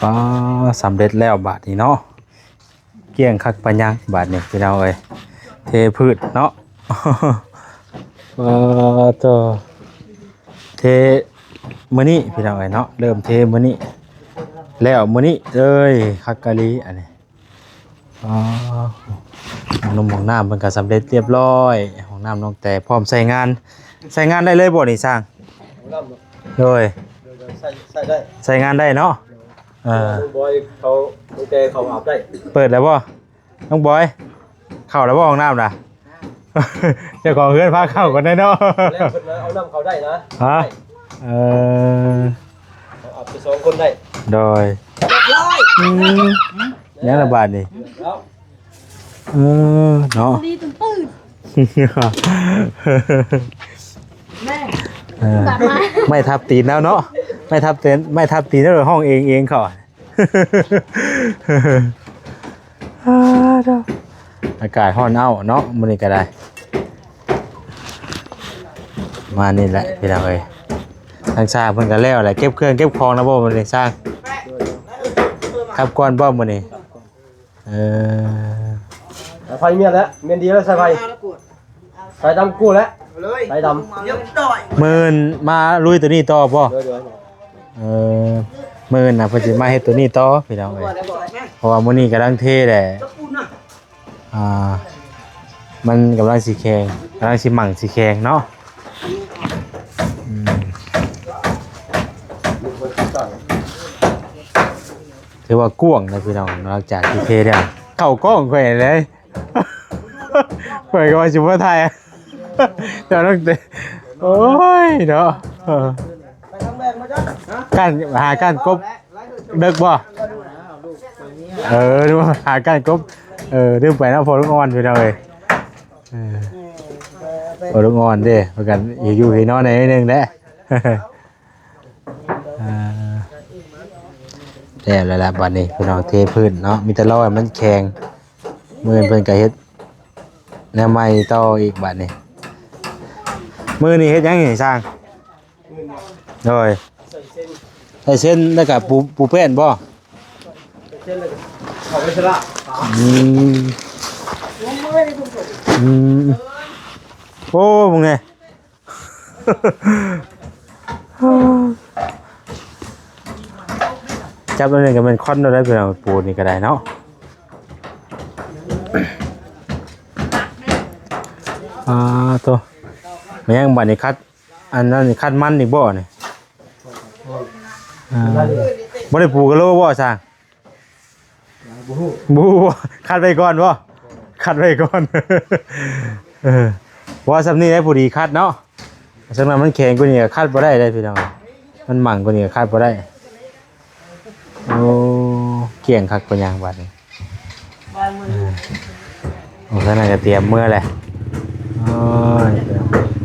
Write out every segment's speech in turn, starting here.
ປາ ສຳເລັດແລ້ວບາດນີ້ເນາະ ກ້ຽງຄັກປານຍັງບາດນີ້ພີ່ນ້ອງເອີຍ ເທພື້ນເນາະ ປາໂທ້ ເທມື້ນີ້ພີ່ນ້ອງເອີຍເນາະ ເລີ່ມເທມື້ນີ້ ແລ້ວມື້ນີ້ເລີຍ ຄັກກະລີອັນນີ້ ອໍ ຫ້ອງນົມຫ້ອງນ້ຳເພິ່ນກໍສຳເລັດລຽບຮ້ອຍ ຫ້ອງນ້ຳນ້ອງແຕພ້ອມໃຊ້ງານ ໃຊ້ງານໄດ້ເລີຍບໍ່ນີ້ຊ່າງ? ຫ້ອງນ້ຳ ໂດຍ ໂດຍ ໂດຍ ໃຊ້ ໃຊ້ໄດ້ ໃຊ້ງານໄດ້ເນາະ ເອີ ນ້ອງບອຍເຂົາ ນ້ອງແຕເຂົາອາບໄດ້ ເປີດແລ້ວບໍ່? ນ້ອງບອຍ ເຂົ້າແລ້ວບໍ່ຫ້ອງນ້ຳນະ? ເຈົ້າຂອງເຮືອນພາເຂົ້າກ່ອນໄດ໋ເນາະ ແລ້ວເພິ່ນເອົານ້ຳເຂົ້າໄດ້ນະ ຮະ ເອີ ເຂົາອາບໄປສອງຄົນໄດ້ ໂດຍ ຮຽບຮ້ອຍ ອືມ ຍັງລະບາດນີ້ ແລ້ວ ເອີເນາະ ດີຕື່ນໆ ແມ່ ເອີ ບາດມາ ໄມ້ທັບຕີນແລ້ວເນາະ ໄມ້ທັບຕີນ ໄມ້ທັບຕີນແລ້ວຮ້ອງເອງເອງເຂົາ ອາ ເນາະ ອາກາດຮ້ອນເອົ້າເນາະ ມື້ນີ້ກໍໄດ້ ປະມານນີ້ແຫຼະພີ່ນ້ອງເອີຍ ທາງຊ່າງເພິ່ນກໍແລ້ວແຫຼະ ເກັບເຄື່ອງເກັບຂອງແລ້ວບໍ່ມື້ນີ້ຊ່າງ? ກັບກ່ອນບໍ່ມື້ນີ້? ເອີ ສາຍໄຟເມຍນແລ້ວ ເມນດີແລ້ວສາຍໄຟ ສາຍດຳກູ້ແລ້ວ ສາຍດຳ ມື້ອື່ນມາລຸຍຕົວນີ້ຕໍ່ບໍ່? ໂດຍໆ ເອີ ມື້ອື່ນນະເພິ່ນຊິມາເຮັດຕົວນີ້ຕໍ່ພີ່ນ້ອງເອີຍ ເພາະວ່າມື້ນີ້ກຳລັງເທແຫຼະ ອ່າ ມັນກຳລັງຊິແຂງ ກຳລັງຊິໝັ່ງຊິແຂງເນາະ ອືມ ຖືວ່າກວ້າງນະພີ່ນ້ອງ ຫຼັງຈາກທີ່ເທແລ້ວ ເຂົ້າກ້ອງຂ້ອຍເລີຍ ຂ້ອຍກໍວ່າຊິບໍ່ຖ່າຍ ເຈົ້າຕ້ອງເຕະ ໂອ້ຍເນາະ ເອີ ກ້ານ ຫາກ້ານກົບເລິກບໍ່? ເອີ ຫາກ້ານກົບ ເອີ ລືມໄປເນາະ ພໍ່ລູກອ່ອນພີ່ນ້ອງເອີຍ ເອີ ພໍ່ລູກອ່ອນເດ້ ເພິ່ນກໍຢູ່ທີ່ນອນໜ້ອຍໜຶ່ງແຫຼະ. ອ່າ ແລ້ວແຫຼະບາດນີ້ພີ່ນ້ອງ ເທພື້ນເນາະ ມີແຕ່ລໍໃຫ້ມັນແຂງ ມື້ອື່ນເພິ່ນກໍເຮັດແນວໃໝ່ຕໍ່ອີກບາດນີ້ ມື້ນີ້ເຮັດຫຍັງນີ້ຊ່າງ? ໂດຍ ໃສ່ເສັ້ນ ໃສ່ເສັ້ນແລ້ວກໍປູ ປູແປ້ນບໍ່? ໃສ່ເສັ້ນແລ້ວກໍເຂົ້າໄປຊະລະ ອືມ ອືມ ໂອ້ ເບິ່ງແດ່ ຈັບອັນນີ້ກໍແມ່ນຄອນເນາະ ໄດ້ເປັນເອົາປູນີ້ກໍໄດ້ເນາະ ອ່າ ໂຕ ແມ່ນຫຍັງບາດນີ້ ຄັດ ອັນນັ້ນຄັດມັນອີກບໍ່ນີ້? ອ່າ ບໍ່ໄດ້ປູກະໂລບໍ່ຊ່າງ? ບໍ່ຮູ້ ບໍ່ຮູ້ ຄັດໄວ້ກ່ອນບໍ່? ຄັດໄວ້ກ່ອນ ເອີ ເພາະວ່າຊ່ຳນີ້ໄດ້ພໍດີຄັດເນາະ ຊ່ຳນັ້ນມັນແຂງກວ່ານີ້ກໍຄັດບໍ່ໄດ້ເດ້ພີ່ນ້ອງ ມັນໝັ່ງກວ່ານີ້ກໍຄັດບໍ່ໄດ້ ໂອ້ ກ້ຽງຄັກປານຫຍັງບາດນີ້ ເອີ ໂອ້ ທາງນັ້ນກໍຕຽມເມືອແຫຼະ ໂອ້ຍ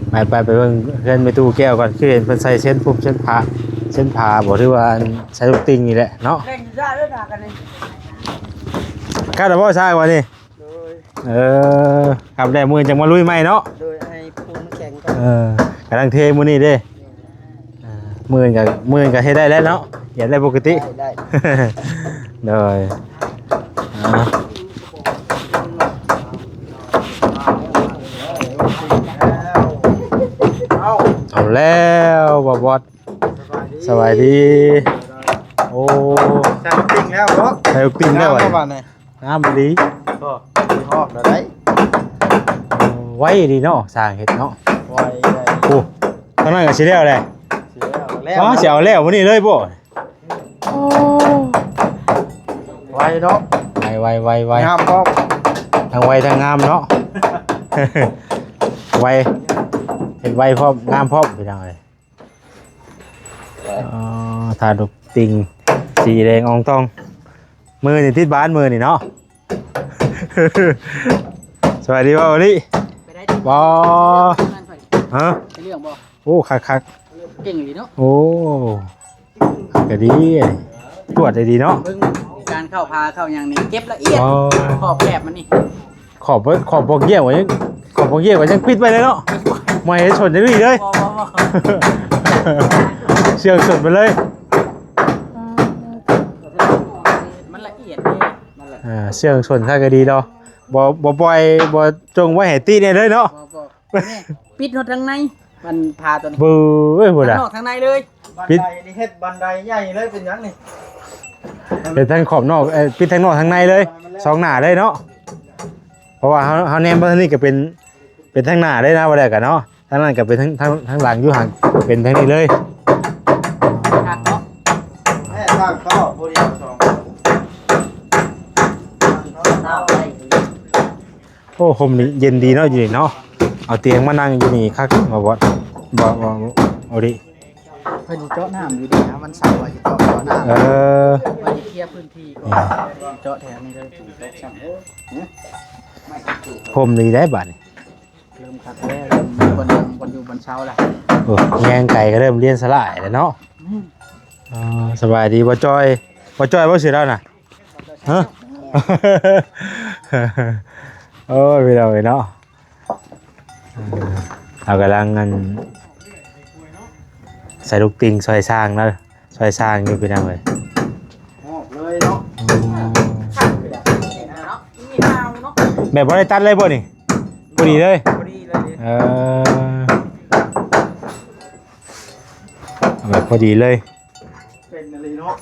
ໄປ ໄປ ໄປເບິ່ງເຮືອນແມ່ຕູ້ແກ້ວກ່ອນ ຄືເຫັນເພິ່ນໃສ່ເຊັ່ນປຸ້ມເຊັ່ນຜ້າ ເຊັ່ນຜ້າບໍ່ ຫຼືວ່າອັນ ໃສ່ລູກຕິ່ງນີ້ແຫຼະເນາະ ແລ່ນຢູ່ຊະເດີ ພາກັນນີ້ ຄັດແລ້ວບໍ່ຊາຍວ່ານີ້? ໂດຍ ເອີ ຄັດແລ້ວ ມື້ອື່ນຈັ່ງມາລຸຍໃໝ່ເນາະ ໂດຍ ໃຫ້ປູນແຂງກ່ອນ ເອີ ກຳລັງເທມື້ນີ້ເດ້ ອ່າ ມື້ອື່ນກໍ ມື້ອື່ນກໍເຮັດໄດ້ແລ້ວເນາະ ເຮັດໄດ້ປົກກະຕິ ໄດ້ ໄດ້ ໂດຍ ອ່າ ເອົາແລ້ວ ບ່າວບອດ ສະບາຍດີ ໂອ້ ໃສ່ລູກຕິ່ງແລ້ວເນາະ ໃສ່ລູກຕິ່ງແລ້ວ ງາມແລ້ວບາດນີ້ ງາມອີ່ຫຼີ ໂອ້ ຮອດແລ້ວໄດ໋ ໄວດີເນາະ ຊ່າງເຮັດເນາະ ໄວໄດ໋ ໂອ້ ທາງນັ້ນກໍຊິແລ້ວແຫຼະ ຊິແລ້ວ ອໍ ຊິເອົາແລ້ວມື້ນີ້ເລີຍບໍ່? ໂອ້ ໄວເນາະ ໄວໆໆໆ ງາມພ້ອມ ທັງໄວທັງງາມເນາະ ໄວ ເຮັດໄວພ້ອມ ງາມພ້ອມ ພີ່ນ້ອງເອີຍ. ອໍ ທາລູກຕິ່ງສີແດງອ່ອງຕອງ ມື້ນີ້ຕິດບ້ານມື້ນີ້ເນາະ. ສະບາຍດີບໍ່ ໂອລິ? ໄປໄດ້ຕິ ບໍ່ ຮະ? ໄປເລື່ອງບໍ່? ໂອ້ ຄັກໆ ເກັ່ງອີ່ຫຼີເນາະ. ໂອ້ ຄັກກະດີ ກວດໄດ້ດີເນາະ. ເບິ່ງການເຂົ້າຜ້າເຂົ້າຫຍັງນີ້ ເກັບລະອຽດ ອໍ ຂອບແຄບມັນນີ້. ຂອບ ຂອບບໍ່ກ້ຽວ ຂອບບໍ່ກ້ຽວກໍຍັງປິດໄວ້ເລີຍເນາະ ບໍ່ໃຫ້ຊົນຈັກດີ້ເລີຍ. ບໍ່ ບໍ່ ບໍ່ ເຊື່ອງຊົນໄປເລີຍ. ລະອຽດເດ້ ອ່າ ເຊື່ອງຊົນຄັກກໍດີດອກ ບໍ່ ບໍ່ປ່ອຍ ບໍ່ຈົ່ງໄວ້ໃຫ້ຕິແດ່ເລີຍເນາະ ບໍ່ ບໍ່ ນີ້ປິດຮອດທາງໃນ ມັນຜ້າຕົວນີ້ ເບິ່ງເອີຍ ພຸ້ນນະ ທາງນອກທາງໃນເລີຍ ປິດ ບັນໄດນີ້ເຮັດບັນໄດໃຫຍ່ເລີຍ ເປັນຫຍັງນີ້ ເຮັດທັງຂອບນອກ ເອີ ປິດທັງນອກທາງໃນເລີຍ ສອງໜ້າເລີຍເນາະ ເພາະວ່າເຮົາ ເຮົາແນມມາທາງນີ້ກໍເປັນ ເປັນທາງໜ້າເລີຍນະ ວ່າແລ້ວກໍເນາະ ທາງນັ້ນກໍເປັນທາງ ທາງ ທາງຫຼັງຢູ່ຫັ້ນ ເປັນທາງນີ້ເລີຍ ຄັກເນາະ ແມ່ທາງເຂົ້າຜູ້ດຽວສອງ ໂອ້ ຮົ່ມນີ້ເຢັນດີເນາະ ຢູ່ນີ້ເນາະ ເອົາຕຽງມານັ່ງຢູ່ນີ້ຄັກ ບໍ່ ບໍ່ ບໍ່ ບໍ່ ບໍ່ດີ ເພິ່ນຊິເຈາະນ້ຳຢູ່ນີ້ນະ ວັນເສົາວ່າຊິເຈາະ ເຈາະນ້ຳ ເອີ ວ່າຊິເຄຍພື້ນທີ່ ນີ້ ເຈາະແຖວນີ້ເລີຍ ຮົ່ມດີໄດ໋ບາດນີ້ ເລີ່ມຄັກແລ້ວ ເລີ່ມມີບ່ອນນັ່ງບ່ອນຢູ່ບ່ອນເຊົາແລ້ວ ໂອ້ ແຍງໄກກໍເລີ່ມລຽນສະຫຼາຍແລ້ວເນາະ ອືມ ອ່າ ສະບາຍດີ ບໍ່ຈ່ອຍ ບໍ່ຈ່ອຍບໍ່ຊື່ລາວນະ ຮະ ໂອ້ຍ ພີ່ນ້ອງເອີຍເນາະ ເຮົາກຳລັງອັນ ໃສ່ລູກຕິ່ງຊ່ອຍສ້າງເນາະ ຊ່ອຍສ້າງຢູ່ພີ່ນ້ອງເອີຍ ຮອບເລີຍເນາະ ອືມ ແບບບໍ່ໄດ້ຕັດເລີຍບໍ່ນີ້ ພໍດີເລີຍ ພໍດີເລີຍ ເອີ ເອົາແບບພໍດີເລີຍ ເປັນອີ່ຫຼີເນາະ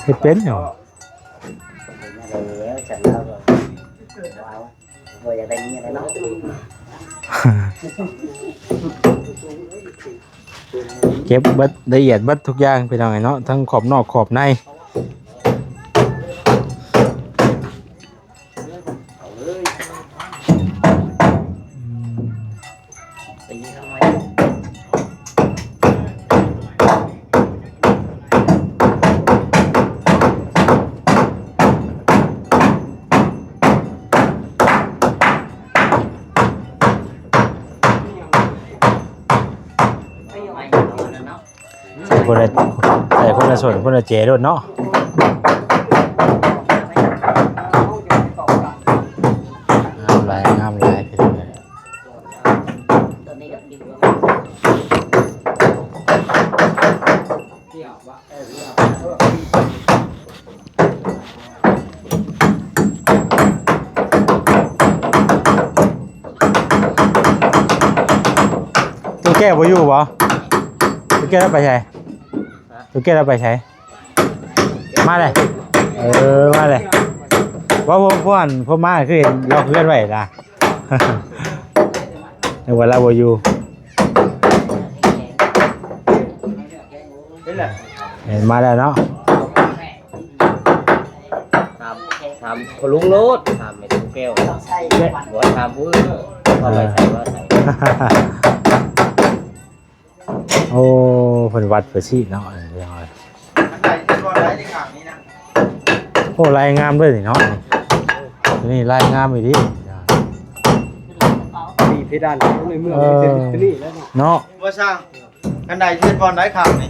ເຮັດເປັນເນາະ ເປັນຈັ່ງໃດແລ້ວ ສັນລາວກໍບໍ່ເອົາ ບໍ່ຢາກໄດ້ເມຍແລ້ວເນາະ ເກັບເບິດ ລະອຽດເບິດທຸກຢ່າງພີ່ນ້ອງເອີຍເນາະ ທັງຂອບນອກຂອບໃນ ໃສ່ຄົນລະ ໃສ່ຄົນລະສ່ວນ ຄົນລະແຈໂລດເນາະ ງາມຫຼາຍ ງາມຫຼາຍ ຕູ້ແກ້ວບໍ່ຢູ່ບໍ່? ຕູ້ແກ້ວລາວໄປໃສ? ຕູ້ແກ້ວລາວໄປໃສ? ມາເລີຍ ເອີ ມາເລີຍ ວ່າພວກ ພວກອັນ ພວກມາຄືເຫັນລັອກເຮືອນໄວ້ນະ ນຶກວ່າລາວບໍ່ຢູ່ ເຫັນແລ້ວ ເຫັນມາແລ້ວເນາະ ຖາມ ຖາມພໍ່ລຸງໂລດ ຖາມແມ່ຕູ້ແກ້ວ ບໍ່ໃຫ້ຖາມຜູ້ອື່ນ ເອີ ເພາະວ່າໃສ່ວ່າໃສ່ ໂອ້ ເພິ່ນວັດໄປຊີ້ເນາະ ອັນນີ້ ອັນໃດເຮັດບ່ອນໃດໃນຂ້າງນີ້ນະ ໂອ້ ລາຍງາມເລີຍນີ້ເນາະ ນີ້ລາຍງາມອີ່ຫຼີ ມີເພດານໃນເມືອງ ເອີ ມີແຕ່ນີ້ແຫຼະເນາະ ເນາະ ບໍ່ຊ່າງ ອັນໃດເຮັດບ່ອນໃດຂ້າງນີ້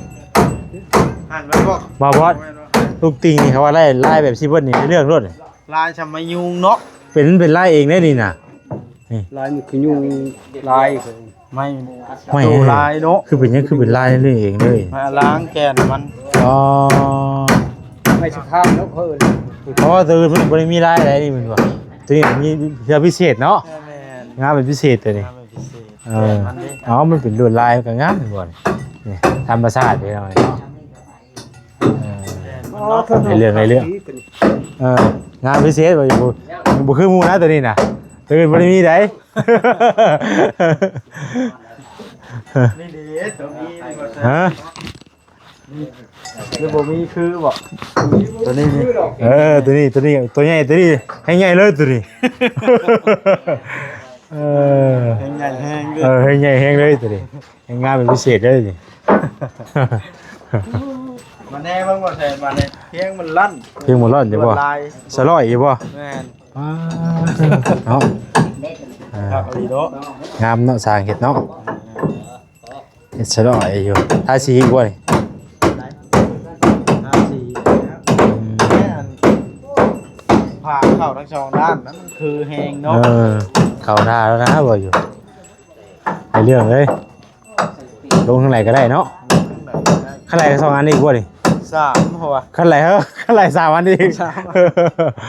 ຫັ້ນແມ່ນບໍ່ ບໍ່ ບໍ່ ແມ່ນບໍ່ ລູກຕິ່ງນີ້ເຂົາວ່າໄດ້ລາຍແບບຊິເບິດນີ້ ເລື່ອງໂລດ ລາຍຊຳມະຍຸງເນາະ ເປັນ ເປັນລາຍເອງເດ້ນີ້ນະ ນີ້ ລາຍມັນຄືຍຸງລາຍ ໄມ້ ໄມ້ ໂຕລາຍເນາະ ຄືເປັນຫຍັງຄືເປັນລາຍນີ້ເອງເລີຍ ມາລ້າງແກ່ນມັນ ອໍ ໄມ້ສະຄາມເນາະ ເຂົາເອີ້ນ ເພາະວ່າໂຕອື່ນມັນບໍ່ໄດ້ມີລາຍໃດນີ້ແມ່ນບໍ່ ໂຕນີ້ມີເພື່ອພິເສດເນາະ ແມ່ນ ງາມເປັນພິເສດໂຕນີ້ ງາມເປັນພິເສດ ເອີ ແກ່ນມັນເດ້ ອໍ ມັນເປັນລວດລາຍມັນກໍງາມແມ່ນບໍ່ ນີ້ ທຳມະຊາດພີ່ນ້ອງເນາະ ເອີ ໃນເລື່ອງ ໃນເລື່ອງ ເອີ ງາມພິເສດ ບໍ່ ບໍ່ຄືໝູ່ນະ ໂຕນີ້ນະ ໂຕອື່ນບໍ່ໄດ້ມີໃດ ນີ້ເດ້ ໂຕນີ້ ຮະ ນີ້ບໍ່ມີຄືບໍ່ ໂຕນີ້ນີ້ ເອີ ໂຕນີ້ ໂຕນີ້ ໂຕໃຫຍ່ ໂຕນີ້ແຮງໃຫຍ່ເລີຍ ໂຕນີ້ ເອີ ແຮງໃຫຍ່ແຮງເລີຍ ເອີ ແຮງໃຫຍ່ແຮງເລີຍ ໂຕນີ້ ແຮງງາມເປັນພິເສດເລີຍນີ້ ມາແນ່ເບິ່ງບໍ່ແຊນ ມາແນ່ ພຽງມັນລັ່ນ ພຽງມັນລັ່ນຢູ່ບໍ່ ລວດລາຍ ສະຫຼອຍຢູ່ບໍ່ ແມ່ນ ອ້າ ເນາະ ອ່າ ຄັກອີ່ຫຼີເນາະ ງາມເນາະ ຊ່າງເຮັດເນາະ ເຮັດສະຫຼອຍຢູ່ ທາສີອີກບໍ່ນີ້ ທາສີ ອືມ ແມ່ນ ຜ່າເຂົ້າທັງສອງດ້ານ ມັນຄືແຮງເນາະ ເອີ ເຂົ້າທ່າແລ້ວນະ ບໍ່ຢູ່ ໃນເລື່ອງເລີຍ ລົງທາງໃດກໍໄດ້ເນາະ ຂ້າງໃດສອງອັນອີກບໍ່ນີ້ ສາມ ເພາະວ່າ ຄັນໄຫຼເຮີ ຄັນໄຫຼສາມອັນອີກ ສາມ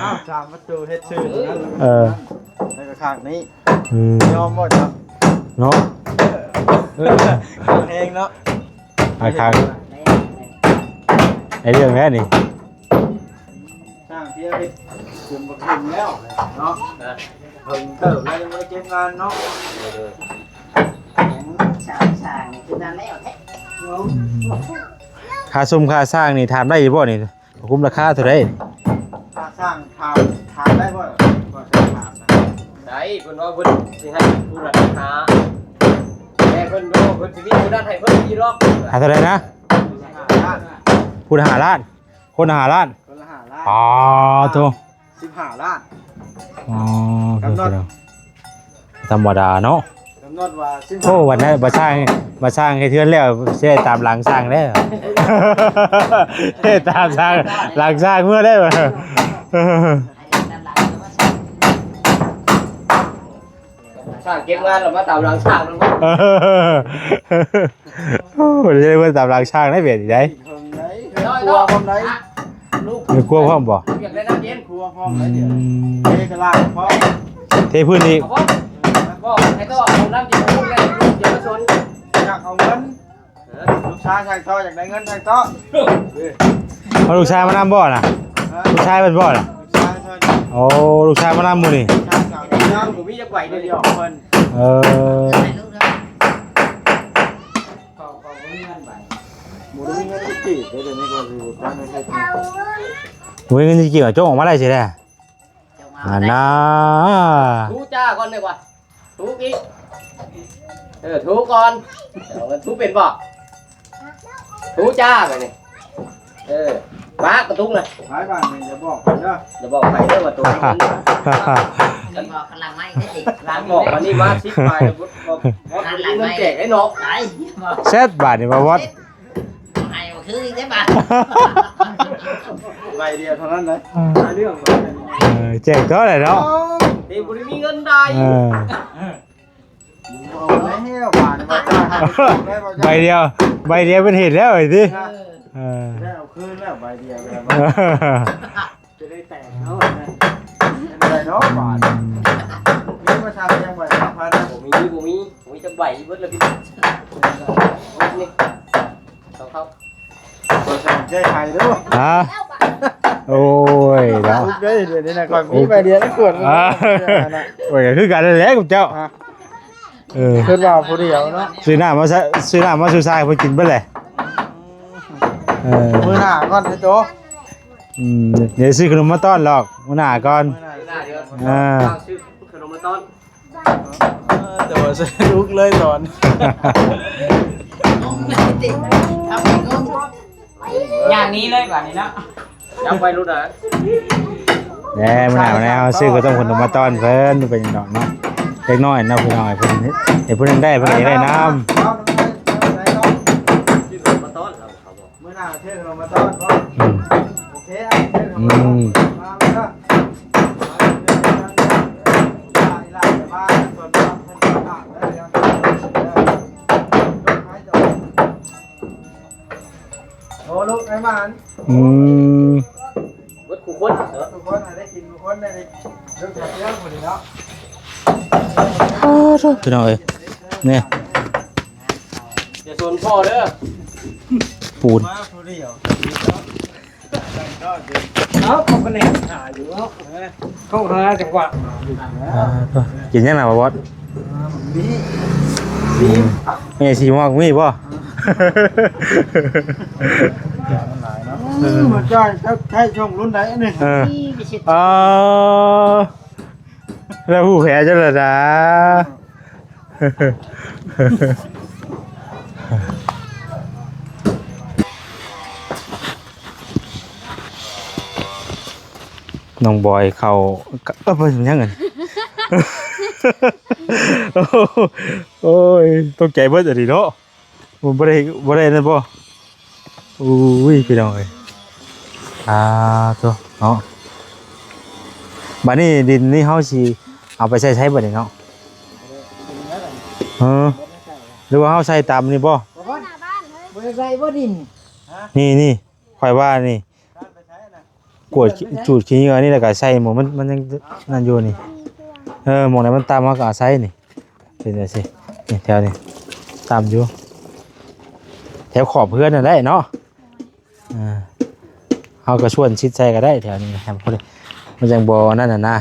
ອ້າວ ສາມປະຕູເຮັດຊື່ນັ້ນ ເອີ ແລ້ວກໍຂ້າງນີ້ ອືມ ຍອມບໍ່ເຈົ້າ ເນາະ ເອີ ແຮງເນາະ ອາ ຂ້າງ ໄດ້ເລື່ອງແລ້ວນີ້ ສ້າງເທື່ອເຮັດຈົນບໍ່ເຖິງແລ້ວເນາະ ເຖິງເຕີບແລ້ວຍັງບໍ່ໄດ້ເກັບງານເນາະ ເອີ ສ້າງ ສ້າງນີ້ຄືນານແລ້ວແທ້ ອືມ ຄ່າຊຸມຄ່າສ້າງນີ້ຖາມໄດ້ຢູ່ບໍ່ນີ້? ຄຸ້ມລາຄາເທົ່າໃດ? ຄ່າສ້າງຖາມ ຖາມໄດ້ບໍ່? ກໍຈະຖາມນະ ໄດ້ ເພິ່ນວ່າເພິ່ນຊິໃຫ້ຜູ້ລະຫ້າ ແຕ່ເພິ່ນບໍ່ ເພິ່ນຊິມີຜູ້ນັ້ນໃຫ້ເພິ່ນອີກດອກ ໃຫ້ເທົ່າໃດນະ? ຜູ້ລະຫ້າລ້ານ ຜູ້ລະຫ້າລ້ານ ຄົນລະຫ້າລ້ານ ອໍ ໂທ້ ສິບຫ້າລ້ານ ອໍ ກຳນົດ ບໍ່ທຳມະດາເນາະ ກຳນົດວ່າສິບຫ້າ ໂອ້ ວັນນັ້ນ ບັດຊ່າງ ບັດຊ່າງເຮັດເຮືອນແລ້ວ ຊິໄດ້ຕາມຫຼັງຊ່າງແລ້ວ ເຮັດຕາມຊ່າງ ຫຼັງຊ່າງເມືອແລ້ວ ຊ່າງເກັບງານແລ້ວມາຕາມຫຼັງຊ່າງນຳ ໂອ້ ໄດ້ເບິ່ງຕາມຫຼັງຊ່າງໄດ້ແບບນີ້ໄດ໋ ເຖິງໄດ໋ ເຮືອນຄົວພ້ອມໄດ໋ ລູກ ເຮືອນຄົວພ້ອມບໍ່? ວຽກໄດ້ນ້ຳເຢັນ ຄົວພ້ອມໄດ໋ ອືມ ເທກະລາພ້ອມ ເທພື້ນອີກ ບອກໃຫ້ຕໍ່ເອົານ້ຳເຢັນລູກແລ້ວລູກຢ່າມາຊົນ ຢາກເອົາເງິນ ເອີ ລູກຊາຍຊ່າງຕໍ່ ຢາກໄດ້ເງິນຊ່າງຕໍ່ ເອົາລູກຊາຍມານຳບໍ່ນະ? ຮະ? ລູກຊາຍເພິ່ນບໍ່ນະ? ລູກຊາຍເພິ່ນ ໂອ້ ລູກຊາຍມານຳມື້ນີ້ ຊ່າງສາວ ຍັງບໍ່ມີຈັກໃບເດ້ ດຽວເພິ່ນ ເອີ ບໍ່ໄດ້ມີເງິນກິນເດ້ ດຽວນີ້ກໍຊິບໍ່ຕັ້ງໃຫ້ໃຊ້ ບໍ່ມີເງິນກິນ ເອົາໂຈກອອກມາໄດ້ຊິແຫຼະ ອັນນ່າ ທູຈ້າກ່ອນເດ້ວ່າ ທຸບອີກ ເອີ ທຸກ່ອນ ເອົາ ທຸເປັນບໍ່? ທຸຈ້າບາດນີ້ ເອີ ປາກກະທຸນະ ໄປບາດນີ້ຢ່າບອກໃຜເດີ ຢ່າບອກໃຜເດີວ່າໂຕນີ້ມັນ ກັນບອກກັນຫຼັງໄມ້ເດ້ຕິ ຫຼັງບອກບາດນີ້ມາສິບປາຍແລ້ວ ບໍ່ ບໍ່ ບໍ່ມີເງິນແຈກໄດ້ເນາະ ໄປ ແຊດບາດນີ້ບໍ່ວອດ ໃຫ້ບໍ່ຄືອີກເດ້ບາດ ໃບດຽວເທົ່ານັ້ນເດ້ ອືມ ຫາເລື່ອງ ເອີ ແຈກເທົ່າໃດເນາະ ເອີ ບໍ່ໄດ້ມີເງິນໃດ ເອີ ເອົາແລ້ວບາດນີ້ ໃບດຽວ ໃບດຽວເປັນເຫດແລ້ວໄອ້ຕິ ເອີ ເອີ ໄດ້ເອົາຄືນແລ້ວໃບດຽວ ຈະໄດ້ແຕກເນາະ ເປັນໄດເນາະບາດ ມີມາທາງຍັງໃບສາມພັນ ບໍ່ມີ ບໍ່ມີ ບໍ່ມີຈັກໃບ ເບິດແລ້ວພີ່ນ້ອງ ເບິດນີ້ ເຂົ້າ ເຂົ້າ ບໍ່ໃສ່ໃຈໃຫ້ເດີ ຮະ ໂອ້ຍເນາະ ເດ້ ດຽວນີ້ນະ ຂ້ອຍມີໃບດຽວ ກວດ ອ່າ ໂອ້ຍ ຄືກັນແຫຼະກັບເຈົ້າ ຮະ ເອີ ຄິດວ່າຜູ້ດຽວເນາະ ຊື້ນ້ຳມາ ຊື້ນ້ຳມາສູ່ຊາຍເພິ່ນກິນເບິດແຫຼະ ເອີ ມື້ໜ້າກ່ອນເດີໂຕ ອືມ ດຽວຊື້ຂະໜົມມາຕ້ອນດອກ ມື້ໜ້າກ່ອນ ມື້ໜ້າ ມື້ໜ້າດຽວ ອ່າ ຊື້ຂະໜົມມາຕ້ອນ ເອີ ແຕ່ວ່າໃສ່ລູກເລີຍຕອນ ຍ່າງໜີເລີຍບາດນີ້ເນາະ ຍັງໄປລຸ້ນນະ ແດ່ ມື້ໜ້າແລ້ວ ຊື້ຂະໜົມມາຕ້ອນເພິ່ນ ເປັນຫຍັງດອກເນາະ ເລັກນ້ອຍເນາະ ພີ່ນ້ອງ ໃຫ້ເພິ່ນ ໃຫ້ເພິ່ນໄດ້ ເພິ່ນກໍໄດ້ນຳ ມື້ໜ້າເຊີນເຮົາມາຕ້ອນເນາະ ອືມ ໂອເຄ ເຊີນເຮົາມາຕ້ອນ ອືມ ມາເດີ ໂອ້ ລູກໄອ້ໝານ ອືມ ເບິດຄູ່ຄົນເນາະ ທຸກຄົນໃຫ້ໄດ້ກິນທຸກຄົນ ໄດ້ລູກເສືອຜູ້ນີ້ເນາະ ໂອ້ໂຫ ພີ່ນ້ອງເອີຍ ນີ້ ຢ່າຊົນພໍ່ເດີ ປູນ ມາຜູ້ດຽວ ເອົ້າ ເຂົາກໍແນມຫາຢູ່ເນາະ ເອີ ເຂົາຫາຈັງຫວະ ອ່າ ໂທ້ ກິນຫຍັງນະ ບໍ່ບອດ? ອ່າ ມີ ມີ ມີ ມີ ສີມ່ວງມີບໍ່? ມັນຫຼາຍເນາະ ເອີ ອືມ ເຈົ້າ ເຈົ້າໃຊ້ຊ່ອງລຸ້ນໃດອັນນີ້? ເອີ ອ່າ ແລ້ວຮູ້ແຜເຈົ້າລະນະ ນ້ອງບອຍເຂົ້າ ເອີ ເປັນຫຍັງຫັ້ນ ໂອ້ຍ ຕົກໃຈເບິດອັນນີ້ເນາະ ບໍ່ໄດ້ ບໍ່ໄດ້ນັ້ນບໍ່? ໂອ້ຍ ພີ່ນ້ອງເອີຍ ອ່າ ໂທ້ເນາະ ບາດນີ້ດິນນີ້ເຮົາຊິເອົາໄປໃສ່ໃສບາດນີ້ເນາະ? ເອີ ຫຼືວ່າເຮົາໃສ່ຕາມນີ້ບໍ່? ບໍ່ໄດ້ໃສ່ບໍ່ດິນ ນີ້ ນີ້ ຂ້ອຍວ່ານີ້ ກວດຈູດຂີ້ເຫຍື້ອນີ້ ແລ້ວກໍໃສ່ໝ່ອງມັນ ມັນຍັງນັ້ນຢູ່ນີ້. ເອີ ໝ່ອງໃດມັນຕ່ຳ ເຮົາກໍເອົາໃສ່ນີ້ ເປັນຈັ່ງຊີ້. ນີ້ແຖວນີ້ຕ່ຳຢູ່ ແຖວຂອບເຮືອນນັ້ນແຫຼະເນາະ. ເອີ ເຮົາກໍຊວນຊິດໃສ່ກໍໄດ້ແຖວນີ້ ໃຫ້ມັນພໍດີ ມັນຈັ່ງບໍ່ນັ້ນນະນາ.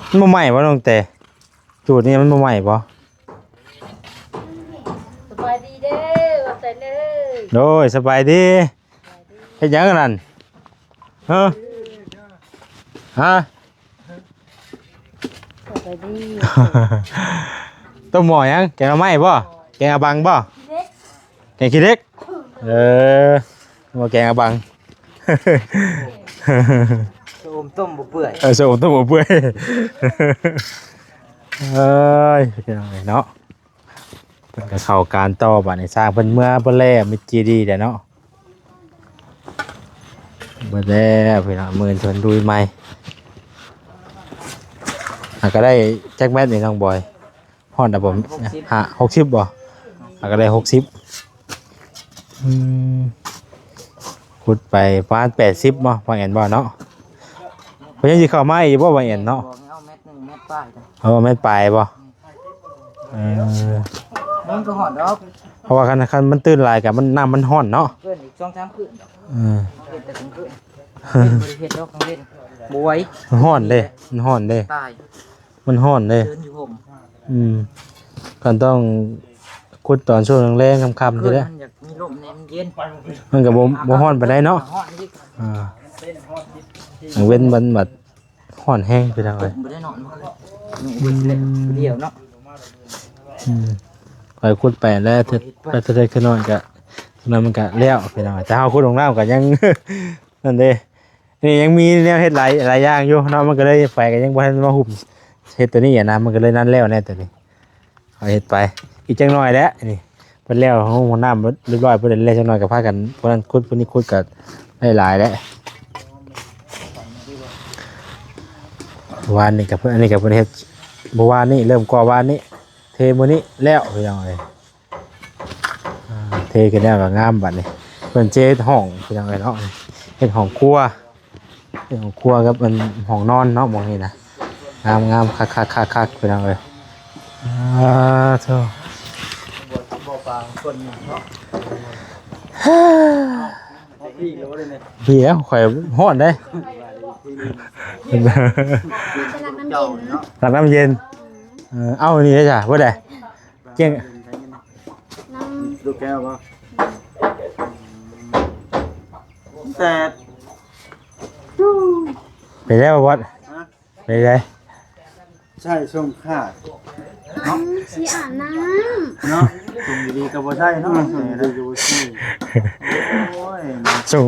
ມັນບໍ່ໄໝ້ບໍ່ ນ້ອງແຕ? ຈູດນີ້ມັນບໍ່ໄໝ້ບໍ່? ສະບາຍດີເດີ ວ່າຊັ້ນເດີ. ໂດຍ ສະບາຍດີ. ເຮັດຫຍັງອັນນັ້ນ? ຮະ? ຮະ? ສະບາຍດີ. ຕົ້ມໝໍ້ຫຍັງ? ແກງໜໍ່ໄມ້ບໍ່? ແກງອາບັງບໍ່? ແກງຂີ້ເຫຼັກ. ເອີ ບໍ່ແກງອາບັງ. ຊະອົມຕົ້ມບໍ່ເປື່ອຍ. ເອີ ຊະອົມຕົ້ມບໍ່ເປື່ອຍ. ເອີຍ ເນາະ ເພິ່ນກໍເຂົ້າການຕໍ່ບາດນີ້. ຊ່າງເພິ່ນເມືອເບິດແລ້ວ ມິດຈີດີແລ້ວເນາະ. ເບິດແລ້ວພີ່ນ້ອງ ມື້ອື່ນເພິ່ນລຸຍໃໝ່. ຫາກໍໄດ້ຈັກແມັດນີ້ນ້ອງບອຍ? ຮອດແລ້ວບໍ່? ຫ້າ ຫົກສິບບໍ່? ອ່າ ກໍໄດ້ຫົກສິບ. ອືມ ຂຸດໄປປະມານແປດສິບບໍ່ ວ່າແອນບໍ່ເນາະ? ເພິ່ນຍັງຊິເຂົ້າມາອີກບໍ່ ວ່າແອນເນາະ? ເອົາແມັດໜຶ່ງ ແມັດປາຍ. ເອົາແມັດປາຍບໍ່? ເອີ ມັນກໍຮອດດອກ ເພາະວ່າຄັນ ຄັນມັນຕື່ນຫຼາຍກໍມັນ ນ້ຳມັນຮ້ອນເນາະ. ເກີນອີກສອງສາມຄືນດອກ. ເອີ ເຮັດແຕ່ກາງຄືນ ເຮັດບໍ່ໄດ້ເຮັດດອກກາງເວັນ ບໍ່ໄຫວ. ມັນຮ້ອນເດ້ ມັນຮ້ອນເດ້ ຕາຍ. ມັນຮ້ອນເດ້ ເດີນຢູ່ຫົ່ມ. ອືມ ກໍຕ້ອງຂຸດຕອນຊ່ວງແລງໆ ຄ່ຳໆ ຊີ້ແຫຼະ. ມັນຢາກມີລົມແດ່ ມັນເຢັນ ມັນກໍບໍ່ ບໍ່ຮ້ອນປານໃດເນາະ. ຮ້ອນອີກ. ອ່າ ກາງເວັນມັນບັດຮ້ອນແຮງ ພີ່ນ້ອງເອີຍ. ບໍ່ໄດ້ນອນມື້ຄືນ ດຽວເນາະ. ອືມ ຂ້ອຍຂຸດໄປແລ້ວ ໄປເທື່ອໃດຄືນອນກະ ນັ້ນມັນກະແລ້ວ ພີ່ນ້ອງເອີຍ. ແຕ່ເຮົາຂຸດລົງນ້ຳກໍຍັງ ນັ້ນເດ້. ນີ້ຍັງມີແນວເຮັດຫຼາຍ ຫຼາຍຢ່າງຢູ່ເນາະ ມັນກໍເລີຍໄຟກໍຍັງບໍ່ທັນມາຫຸ້ມເຮັດຕົວນີ້ຫັ້ນນະ ມັນກໍເລີຍນັ້ນແລ້ວແນ່ຕົວນີ້. ເຮົາເຮັດໄປອີກຈັກໜ້ອຍແຫຼະ ນີ້ເພິ່ນແລ້ວຫ້ອງນ້ຳຮຽບຮ້ອຍ ເພິ່ນແລ້ວ ຈັກໜ້ອຍກໍພາກັນ ຜູ້ນັ້ນຂຸດ ຜູ້ນີ້ຂຸດ ກໍໄດ້ຫຼາຍແຫຼະ. ວານນີ້ກໍເພິ່ນ ອັນນີ້ກໍເພິ່ນເຮັດ ເມື່ອວານນີ້ ເລີ່ມກໍ່ວານນີ້ ເທມື້ນີ້ແລ້ວ ພີ່ນ້ອງເອີຍ. ອ່າ ເທຂຶ້ນແລ້ວກໍງາມບັດນີ້. ເພິ່ນຊິເຮັດຫ້ອງ ພີ່ນ້ອງເອີຍເນາະ ເຮັດຫ້ອງຄົວ ເຮັດຫ້ອງຄົວກັບອັນຫ້ອງນອນເນາະ ໝ່ອງນີ້ນະ ງາມໆ ຄັກໆໆໆ ພີ່ນ້ອງເອີຍ. ອ່າ ໂທ້ ບໍ່ປາງຄົນເນາະ. ພີ່ແລ້ວ ຂ້ອຍຮ້ອນເດ້. ລັກນ້ຳເຢັນ ລັກນ້ຳເຢັນ. ເອີ ເອົາ ນີ້ເດ້ຈ້າ ບໍ່ໄດ້ ກຽງ ນ້ຳ ລູກແກ້ວບໍ່? ແຕ່ ເປັນໄດ້ບໍ່ບອດ? ຮະ? ເປັນໄດ້? ໃຊ່ ສົ່ງຂາດ ອືມ ຊິອາບນ້ຳ ເນາະ. ສົ່ງດີໆກໍບໍ່ໃຊ້ເນາະ ອືມ ສົ່ງດີໆກໍບໍ່ໃຊ້. ໂອ້ຍ ສົ່ງ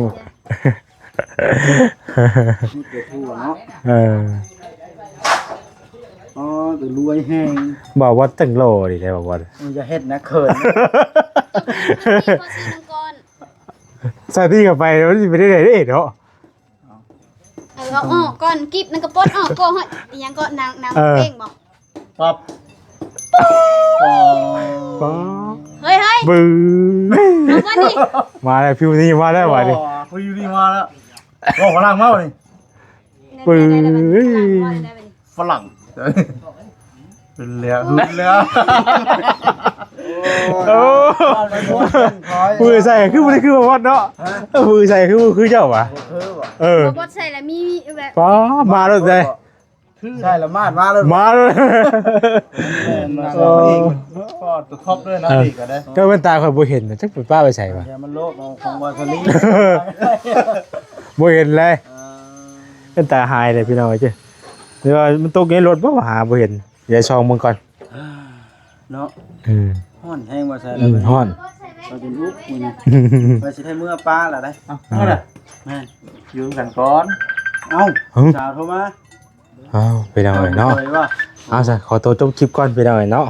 ມີແຕ່ທົ່ວເນາະ. ເອີ ອໍ ແຕ່ລວຍແຮງ. ບໍ່ວ່າຕັ້ງຫຼໍ່ດີແທ້ບໍ່ວ່າ. ເອີ ຢ່າເຮັດນະ ເຂີນ. ໃສ່ທີ່ເຂົ້າໄປ ມັນຊິເປັນໄດ້ເດ້ເນາະ. ເອີ ເອົາອອກກ່ອນ ກິບມັນກໍປົດອອກ ກໍຮອດອີ່ຫຍັງກໍນາງ ນາງ ເອີ ເປ້ງບໍ່? ປັບ ປັບ ເຮີ້ຍໆ ບຶ້ງ ເອົາບໍ່ນີ້ ມາແລ້ວ ພິວນີ້ມາແລ້ວ ບາດນີ້ ໂອ້ ພິວນີ້ມາແລ້ວ ເວົ້າຝຣັ່ງມາບາດນີ້ ບຶ້ງ ຝຣັ່ງ ເປັນແລ້ວ ເປັນແລ້ວ ໂອ້ ມືໃສ່ຄືບໍ່ໄດ້ຄືບໍ່ຮອດເນາະ ມືໃສ່ຄືບໍ່ຄືເຈົ້າຫວາ ເອີ ບໍ່ໃສ່ລະມີແບບ ປ້າ ມາໂລດເດ້ ໃສ່ລະມາດມາໂລດ ມາໂລດ ເອີ ພໍຕົວຄອບເລີຍນະ ເອີ ອີກກໍໄດ້ ກໍແວ່ນຕາຂ້ອຍບໍ່ເຫັນ ຈັກໄປປ້າໄປໃສຫວາ ມັນໂລດຂອງ ຂອງວາສະລີ ບໍ່ເຫັນເລີຍ ແວ່ນຕາຫາຍເລີຍພີ່ນ້ອງເອີຍ ຫຼືວ່າມັນຕົກໃນລົດບໍ່ ຫາບໍ່ເຫັນ ດຽວສ່ອງເບິ່ງກ່ອນ ເນາະ ອືມ ຮ້ອນແຮງວ່າຊັ້ນ ອືມ ຮ້ອນ ເຮົາຈົນອຸກມື້ນີ້ ວ່າຊິໄດ້ເມືອປາລະໄດ໋ ເອົ້າ ເອົາລະ ແມ່ນ ຢູ່ນຳກັນກ່ອນ ເອົ້າ ຫຶ ສາວໂທມາ ເອົ້າ ພີ່ນ້ອງເອີຍເນາະ ເອົາ ເອົາຊະ ຂໍຕົວຈົບຄລິບກ່ອນ ພີ່ນ້ອງເອີຍເນາະ